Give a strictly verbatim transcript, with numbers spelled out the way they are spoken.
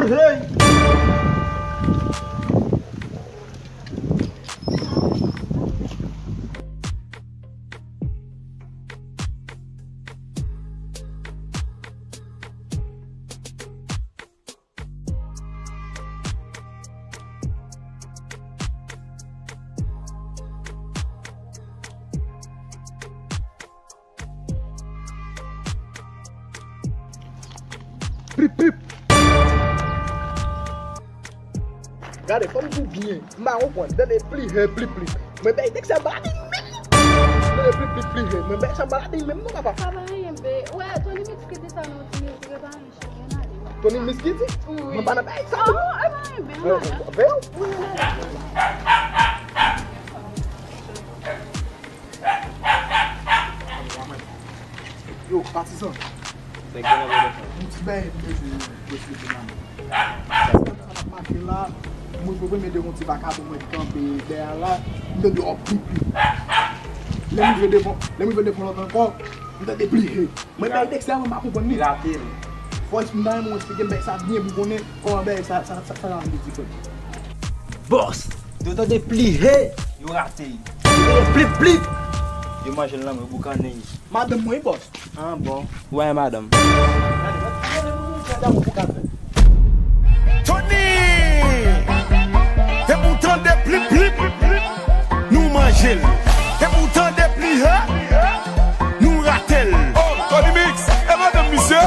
Hey! Plip, plip. Gade, fò m di w byen. M pa konprann. Tande pli he, plip, plip. Mwen bay nèg sa maladi menm. Tande plip, plip, pli he. Mwen bay sa maladi menm non, papa. Sa pa anyen, be. Wè, Tony Mix ki di sa, non, Tony Mix ki di? Wi. Mwen pa nan bagay sa. Oh, e pa anyen, be. Vè? Wi, ann ale. Yo, patizan. Nèg yo nan bon. Yon ti bagay m bezwen eksplike nan men. Sa k ap mache la, mwen, mwen, mwen, de yon ti vakabon mwen kanpe dèyè la, m tande yon pip, pip. Lè m rive devan, lè m rive devan lòt ankò, m tande pli he. Mwen bay nèg sa, mwen pa konprann li. Li rate l. Fò m ta renmen w eksplike m bagay sa byen pou konnen kòman bagay sa, sa, sa, sa, sa vle di frè. Bòs, yo tande pli he. Yo rate l. Yo tande plip, plip. Yo manje l nan men, boukannen. Madanm mwen, bòs. Ah bon. Ou pa gen madanm? Tony! Depi w tande plip, plip, nou manje l. Depi w tande pli he, nou rate l. Oh, Tony Mix, e madanm misye?